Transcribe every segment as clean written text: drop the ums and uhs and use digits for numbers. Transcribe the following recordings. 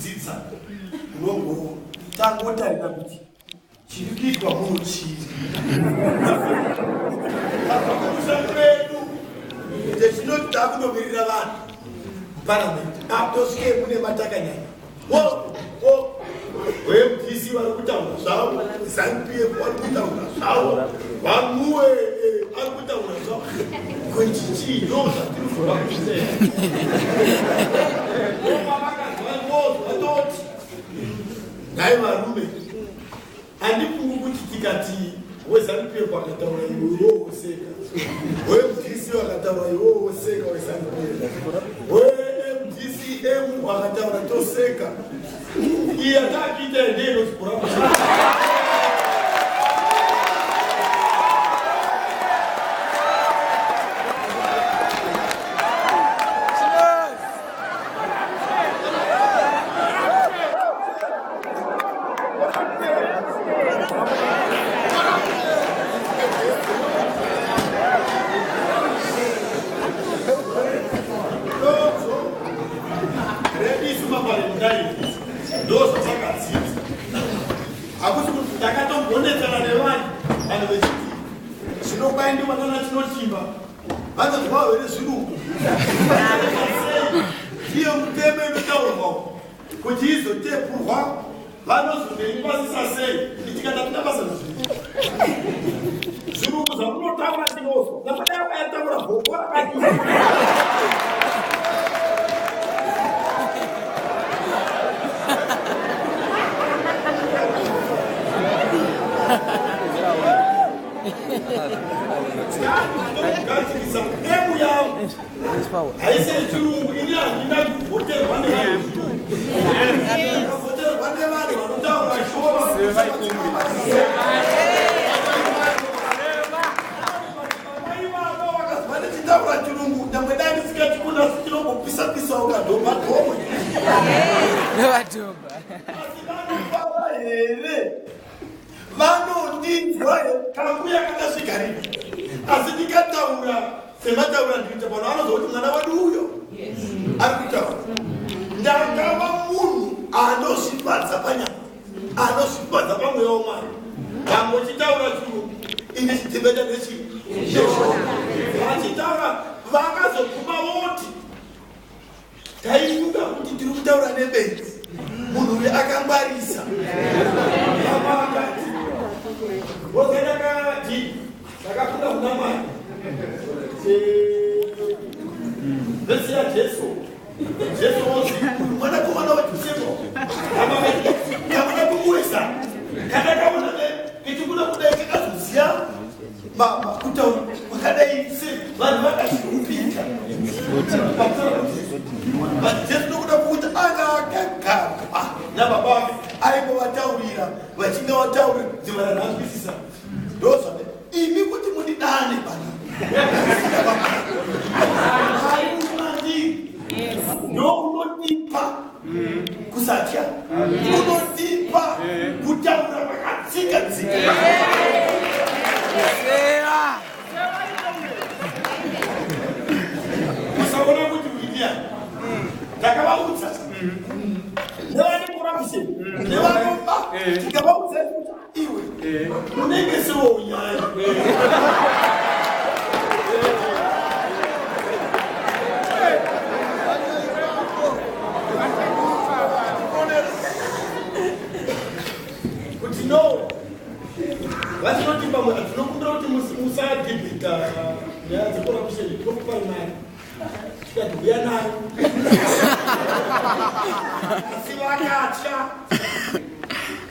kudzidza unongotanga wotarira kuti chiri kuitwa muno chii. Tabva kumusha kwedu techinoti takunomirira vanhu muparamende, atosvike mune matakanyanya weMDC vari kutaura zvavo, ZANU-PF vari kutaura zvavo, vamuwe ari kutaura zvavo. Kwechichii ndo zvatiri kuda kuita. Vatoti nhai varume, handifungi kuti tikati weZANU-PF akataura iwe woseka, weMDC wakataura iwe woseka, weZANU-PF weMDCM wakataura toseka. Iyi yataakuita ndiyo inonzi corruption. Redu maparliamentarians ndo zvatakadzidza. Hakusi kuti takatombonetsana nevanhu, vanhu vechiti zvino kwaendiwa nana Chinotimba, vanonzwawo here zvirungu? Ndiyo mutemo inotaurwawo kuti izotepurwa, vanozoneipasisa sei? Itikata tina basa nezvirungu. Zvirungu zvamunotaura tinozwa, napadai wakayataura bhoko rakadii. Gadzirisa emu yangu haisi yechirungu. Ini handina kuvhoterwa nevanhu, ndakavhoterwa nevanhu vanotaura Shona. Vakazwa ndichitaura chirungu, nyangwe dai ndisikachikunda, asi chinongopisa-pisawo kadhomba dhomwe. Nevadhomba. Asi vanofara here? Vanondinzwa here? Kambuya kakasvika rini, asi ndikataura semataura ndikuita pano, anozwa kuti mwana wedu uyo ari kutaura. Ndakava munhu anozvifadza panyama, anozvifadza pamweya waMwari. Vamwe uchitaura chirungu, ini chidhibeta nechii, vachitaura vakazoguma voti taifunga kuti tiri kutaura nebenzi, munhu uyu akangwarisa. Vamwe vakati wozandakati ndakafunda kuna Mwari vhesi yaJesu, Jesu wozi mwanakomana waJosefa. Kamana kumuwesa kana kaona kechikuda kudai, kakazoziya kutaura kwakadai se vanhu vakazviupika. But Jesu nokuda kwekuti anga akagara nababa vake, aimbovataurira, vachinge vataurira dzimwe ranhazwisisa. Ndozvame imi kuti mundidane pana Mwari unondii, ndo unondipa kusatya, unondipa kutaura kwakatsika tsika. Seva. Musaona kuti uidia ndakavaudza nevane corruption nevanoba, tikavaudza kuti iwe unenge sewo unyaya. Kuti no, vatinoti pamwe tinokumbira kuti musadhibhita nyaya dzecorruption, tinokupai mari. Tikati uya nayo, asi vakatya.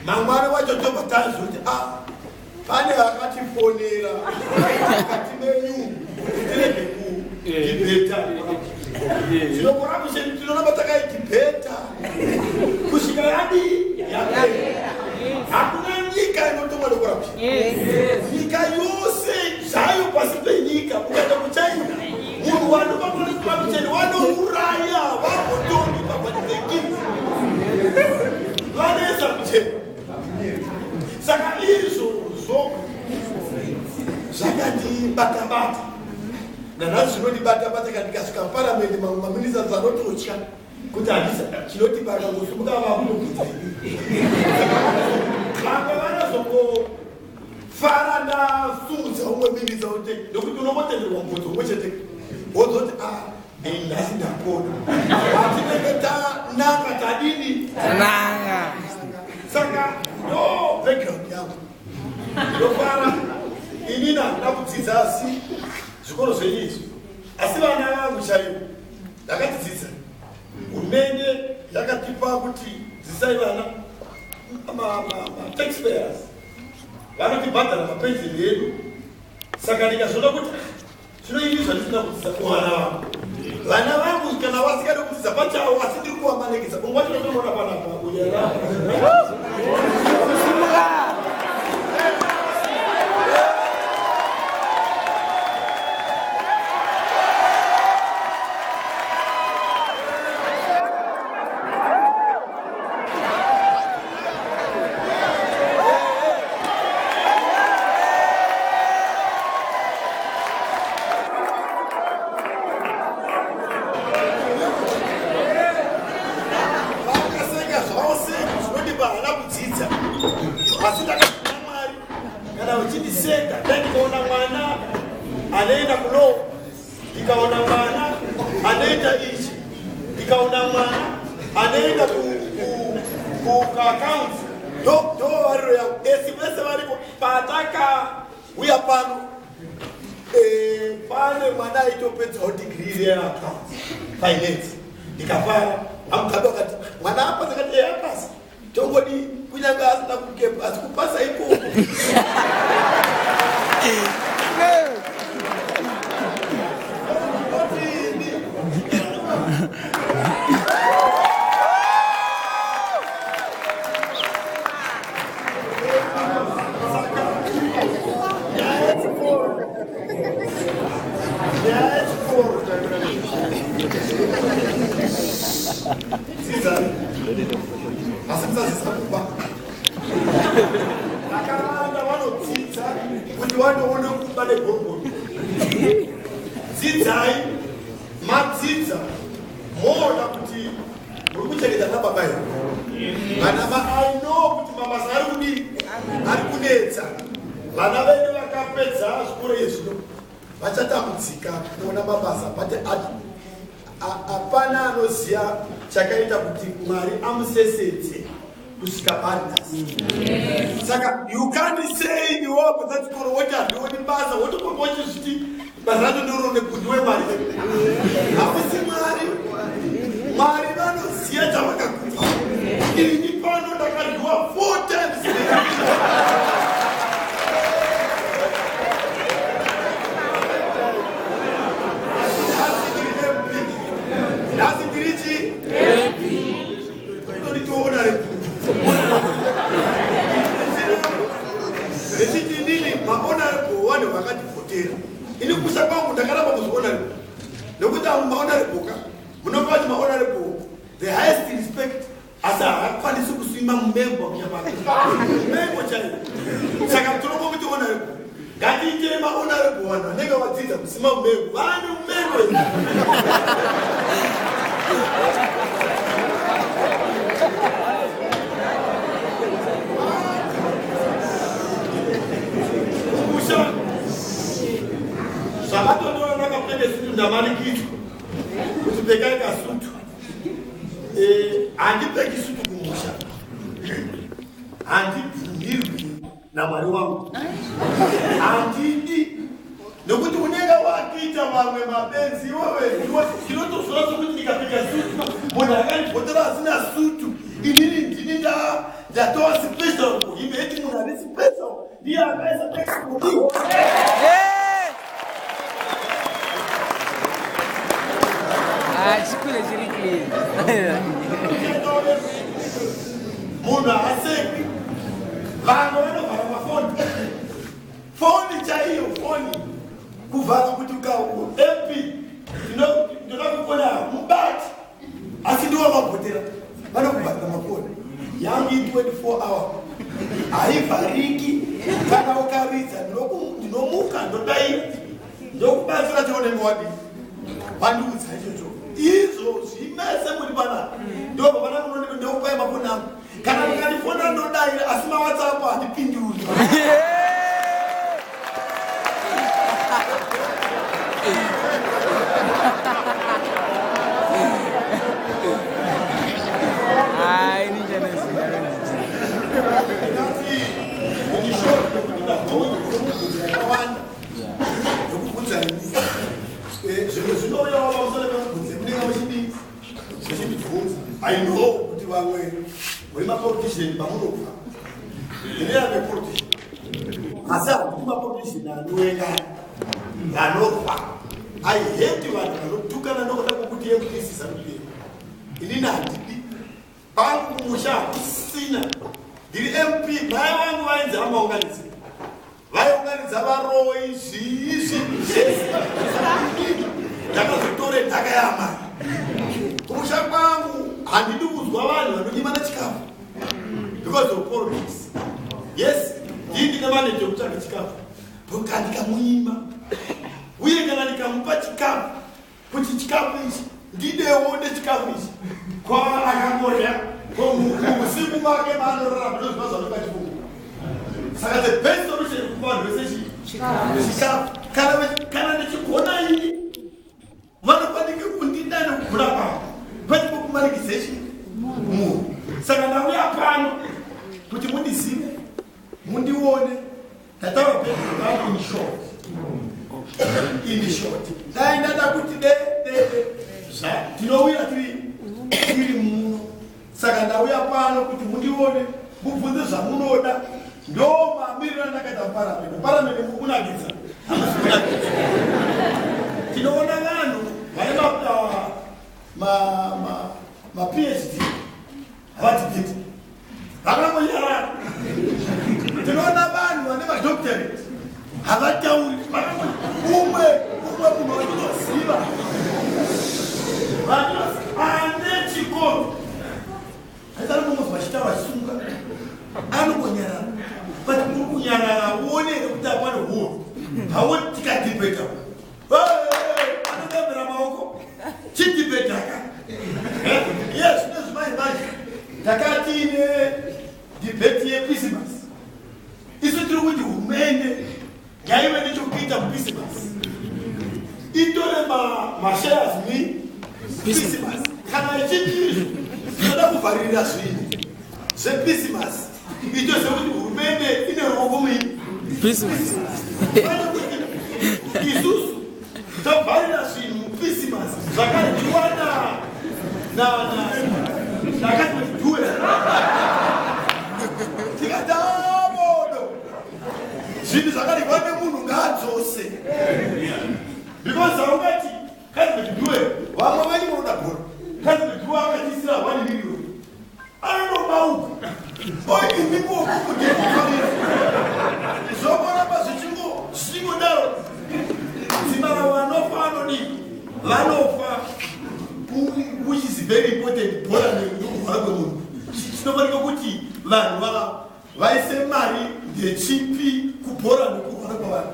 Mangwana wacho tobva tanzwa kuti a pane vakatifonera mukati menyu kuti tirege kudhibheta. Zvino corruption tinoramba takaidhibheta kusvika yadii, yapera. Hakuna nyika inotongwa necorruption, nyika yose zvayo pasi penyika. Ukaenda kuChina, munhu wanobatwa necorruption wanouraya, vagotongi pabatitekini vanoisa kuchena. Saka izvozvo zvakandibata-bata, nanhasi zvinondibata-bata. Kana ndikasvika muparamende, mamwe maministers anototya. Kuti handisa chinoti vakangosimuka vakutobvunza ini. Vamwe vanozongofara ndasungudza umwe mimidza kuti ndokuti unongotenderwa mubvunzo umwe chete. Wozoti ah ini nhasi ndapona. Patinenge tananga tadini? Tananga. Saka ndo background yangu. Ndofara inini handina kudzidza asi zvikoro zvenyu izvi. Asi vana vangu chaivo ndakatidzidza. Hurumende yakatipa kuti dzidzisai vana mataxpayers vanotibhadhara mapenjeni edu. Saka ndikazoona kuti zvino ini zvandisina kudzidza kuvana vangu. Vana vangu kana vasikade kudzidza pachavo asi ndiri kuvamanikidza. Umwe wacho ndotomuona panapa uyo. Simuka. Vakaseka zvavo seko zvinondipa hana kudzidza. Asi ndakati Mwari kana uchindiseka dai ndikaona mwana anoenda kulow, ndikaona mwana anoita ichi, ndikaona mwana anoenda kuaccounts, ndo variro yangu. Esi vese variko patakauya pano pane mwana aitopedzawo degree reaccounts finance, ndikafara. Amugabe akati mwana apasa, akati eya apasa, tongodi kunyange asina kukepa asi kupasa ikoko. Nyaya yechikoro, dzidzai asi musadzidza kuba. Vakawanda vanodzidza kuti vanoone kuba negorogoro. Dzidzai, madzidza moona kuti muri kuchengeta nababa here vana va. I know kuti mabasa ari kudii, ari kunetsa. Vana vedu vakapedza zvikoro izvino vachatambudzika kuona mabasa, but hapana anoziva chakaita kuti Mwari amusesetse kusvika pari nhasi. Saka you can't say iwe wapedza chikoro woti handioni basa, wotopomba uchizviti basa racho ndorone kuti ndiwe Mwari. Hakusi Mwari. Mwari vanoziva chavakakupa. Ini pano ndakaryiwa four times. Nhasi ndiri MP, nhasi ndiri chi nditoona ndichiti inini mahonorable vanhu vakandivhotera. Ini kusa kwangu ndakaramba kuzi honorable nekuti avo mahonorable ka munonga vati mahonorable the highest respect, asi haakwanisi kusima mumembo kunyamamengo chaivo. Saka tinongomuti honorable. Ngatiitei mahonorable vanhu vanenge vadzidza kusima mumengo, vane mumengo. Kumusha zvavatondiona ndakapfeka sutu, ndamanikidzwa kuti pfekai kasutu. Handipfeki sutu kumusha, handibvumirwi naMwari wangu, handidi nekuti unenge wakuita vamwe mabenzi iwewe. Ndinotozora sokuti ndikapfeka sutu, munhu akandivhotera asina sutu, inini ndini ndatova special kuhim. Eti munhu ari special ndiye akaisa textbook. Ah, chikule chiri clean. Munhu haasekwi. Vamwe vanovhara mafoni, foni chaiyo, foni kuvhara kuti uka MP ndoda kufona mubati, asi ndiwo vavhotera vanokuvharira mafoni. Yangu i24 hour, haivhariki. Kana ukaridza ndinomuka, ndodaira, ndokubatsira chaunenge wadii wandiudza ichocho. Izvo. Izvozvi mese muri panapa, ndobva pana munondipe, ndokupai mafoni angu. Kana mukandifona ndodaira, asi maWhatsApp handipinduri. Hayi, ninjani. Ndati in short, nekuti ndakawanda ndokubvunza ini. Zvimwe zvinouyawo pamusoro pemubvunzo munenge muchidii, muchindibvunza. I know kuti vamwe muri mapolitician pamunobva. Ini am a politician, asi handiti mapolitician anoengana anofa. I hate vanhu vanotukana nokuda kwokuti MDC, ZANU-PF. Inini handidi. Pangu kumusha hakusina. Ndiri MP, mai vangu vainzi amaunganidzi, vaiunganidza varoi, zvii zvinhu zvese. Ndakazotore nhaka yaamai. Kumusha kwangu handidi kuzwa vanhu vanonyimana chikafu because of politics. Yes, ndii ndine manete ekutsvaga chikafu, but ndikamunyima, uye kana ndikamupa chikafu kuti chikafu ichi ndidewo nechikafu ichi, kwa akangorya usiku make maanorara, ndozviva zvanonga chifungu. Saka the best solution kupa vanhu vese chikafu, kana ndichigona ini, vanofanike kundida nekugona kwangu, kwete kwekumanikidze munhu. Saka ndauya pano kuti mundizive, mundione. Ndataura pedro in short, in short. Dai ndada kuti de de de tinouya tiri muno. Saka ndauya pano kuti mundione, mubvunze zvamunoda. Ndo mamiriro andakaita muparamende. Paramende mukunakidza, hamusi kunakidza. Tinoona vanhu vane maPhD havadebate, vakangonyarara. Tinoona vanhu vane madoctorate havatauri. Umwe munhu watinoziva ane chikoro aisari mumwe vachitaura achisunga, anongonyarara. But uri kunyarara, uone here kuti apane huo hauoni? Tikadebate, anodambira maoko. Chidebate ka. Yes, nezvimai manje takatine debate yeChristmas. Isu tiri kuti hurumende ngaive nechokuita muChristmas, itore mashares muChristmas. Kana ichiti izvo tinoda kuvharirira zvinhu zveChristmas, itoziva kuti hurumende ine ruoko muii. Christmas. Isusu tovharira zvinhu muChristmas zvakadyiwa nakati due, tikati abodo, zvinhu zvakadyiwa nemunhu ngaadzose, because haungati Cuthbert Due, vamwe venyu munoda bhora, Cuthbert Due akatisira 1 million, anonobauka oimikokukudefarira, zvokoramba zvichingodaro. Dzimara vanofa anodii? Vanofa, which is very important. Bhora nekurwara kwemunhu, chinofanika kuti vanhu vaise mari ndechipi kubhora nekurwara kwavanhu?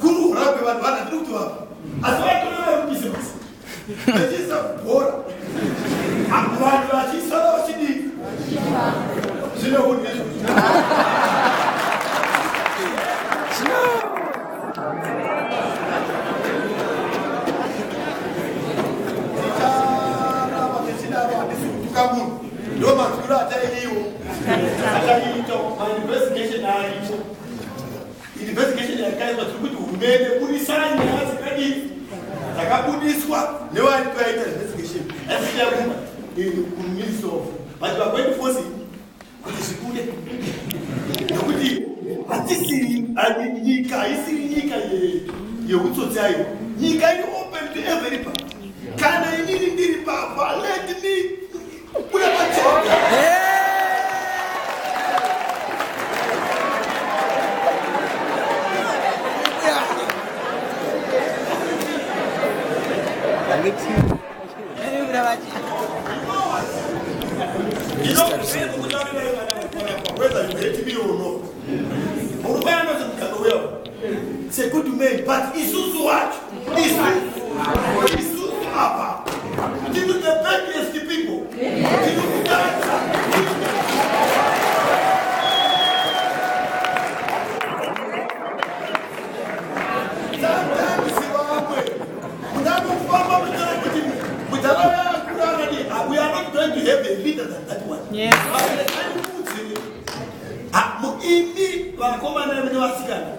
Kurwara kwevanhu, vanhu hatiri kuti vafa, asi vatore vari kupise masi vachiisa kubhora, vanhu vachisara vachidii? Zvine unhu izvozvo. Ticharamba tichidaro. Handisi kutuka munhu, ndo manzwiro ataiiwo ataiita. Mainvestigation aripo, investigation yakaitwa. Tiri kuti hurumende, budisai nyaya dzakadii, dzakabudiswa nevari vaita investigation. Asiya kuministry of, but we are going to force it kuti zvibude, nekuti hatisiri nyika, haisiri nyika yeutsotsi. Aiwa, nyika iri open to everybody. Kana inini ndiri papa, let me buda pachena. You know, whether you hate me or not, murume anonzi Mugabe uya, it's a good man, but isusu wacho, isusu apa tiri leader than that one. Yes. But imi vakomana nevasikana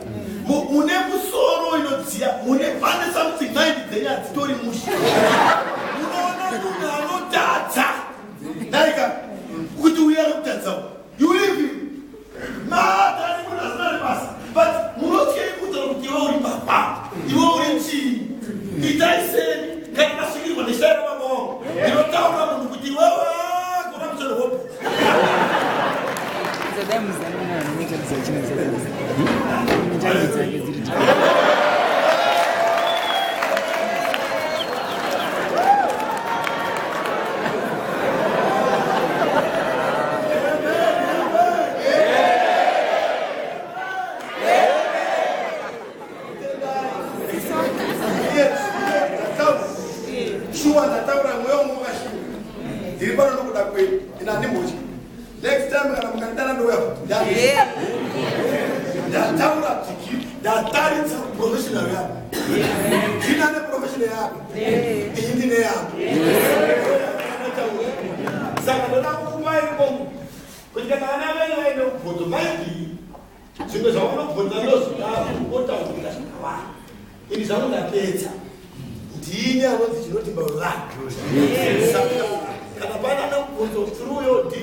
mune musoro inodziya, mune pane something, mind dzenyu hadzitori mushe. Munoona munhu anotadza naika kuti uye ari kutadzawo, you leave him. Matani munhu asina nebasa, but munotyei kutaura kuti iwe uri baba, iwe uri chii? Itai seni, kana ndasvikirwa neshaira baba wangu, ndinotaura munhu kuti iwewe kona musoro hopo. Sadai muzana mwana chine dzake dziri. Yes, ndataura. Shuwa ndataura, mweya wangu wakashuwa. Ndiri pano nokuda kwenyu, ina handimbotyi. Next time kana mukandidana ndouya futi. Ndataura tiki, ndataridza professional yako. Ndina neprofessional yako, iyi ndine yako. Saka ndoda kukupai kuti kana vana venyu vaine mubvunzo, maidii zvimwe zvaunobvunza ndozvidaro, otaurira zvakawanda. Ini zvangu ndapedza. Ndini anonzi chinoti mbavanhu. Saka kana pana nemubvunzo through yo d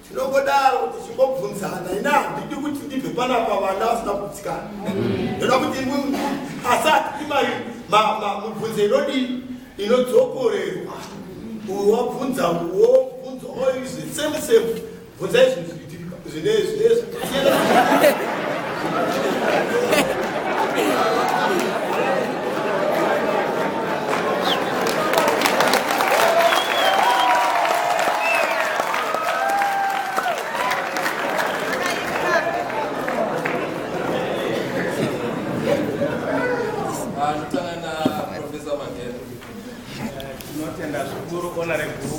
tinongodaro tichingobvunzana. Ina handidi kuti ndibve panapa vana vasina kugutsikana. Ndoda kuti asi hatidi mari mubvunzo inodii, inodzokorerwa. Uyu wabvunza, wobvunza oizve same same. Bvunzai zvinhu zvine zvine zvakasiyana. Ndotanga naProfessor Magere. Tinotenda zvikuru, Honorable,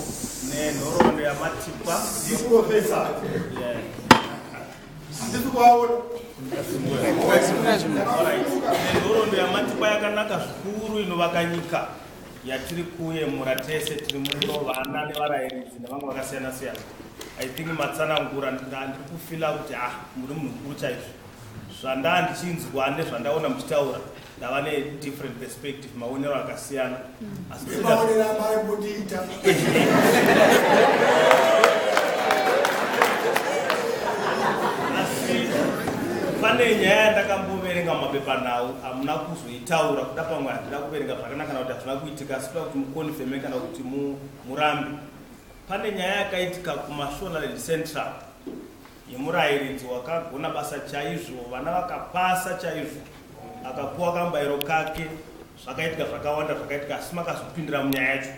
nenhoroondo yamatipa. Ndiprofessor, handisi kuvaona. Alright. Nenhoroondo yamatipa yakanaka zvikuru, inovaka nyika yatiri kuyemura tese tiri muno, vana nevarayiridzi nevamwe vakasiyana siyana. I think matsanangura, ndiri kufeela kuti ah, muri munhu mukuru chaizvo. Zvandaa ndichinzwa nezvandaona muchitaura, ndava nedifferent perspective, maonero akasiyana. Asi totenda- Maonero amaimbondiita. Asi pane nyaya yandakamboverenga mumapepanhau, hamuna kuzoitaura. Kuda pamwe handina kuverenga zvakanaka kana kuti hazvina kuitika, asi kuda kuti muconfirme kana kuti murambe. Pane nyaya yakaitika kuMashonaland Central yemurayiridzi wakagona basa chaizvo, vana vakapasa chaizvo, akapuwa kambayiro kake. Zvakaitika zvakawanda zvakaitika, asi makazopindira munyaya yacho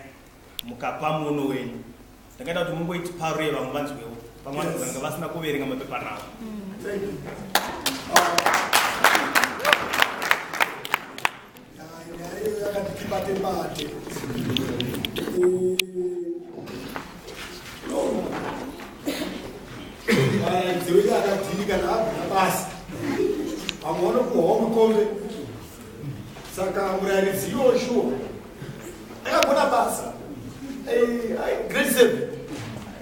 mukapa muono wenyu. Ndakaita kuti mungoiti parure, vamwe vanzwewo, vamwe vanhu vanga vasina kuverenga mapepanhau. Thank you. Nyaya iyo yakati tibate bate. No. Varaidzi vedu akadhini kana abvira basa, vamwe vanopuhwawo mukombe. Saka murayiridzi iwo shuwa akagona basa. Grade 7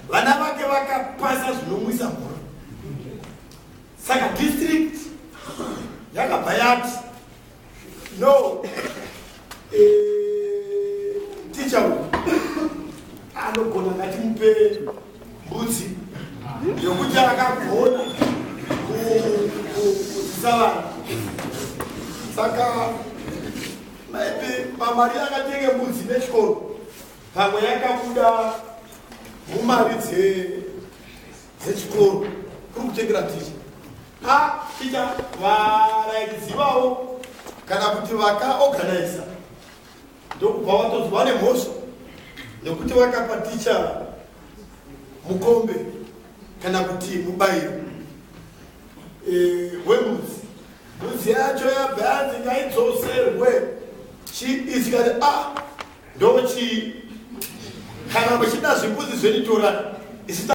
vana vake vakapasa zvinomwisa mvura. Saka district yakabva yati no, ticha uyu anogona, ngatimupe mbudzi yokuti akagona kudzidzisa vana. Saka maybe pamari akatenge mbudzi nechikoro, pamwe yakabuda mumari dzechikoro kuri kutengera ticha. A ticha, varairidzi vavo kana kuti vakaorganiza ndokubva vatozwa nemhosva nekuti vakapa ticha mukombe kana kuti mubayiro wembudzi. Mbudzi yacho yabva yanzi ngaidzoserwe. Isikati a ndochi kana muchida zvimbudzi zvenyu torani. Isi.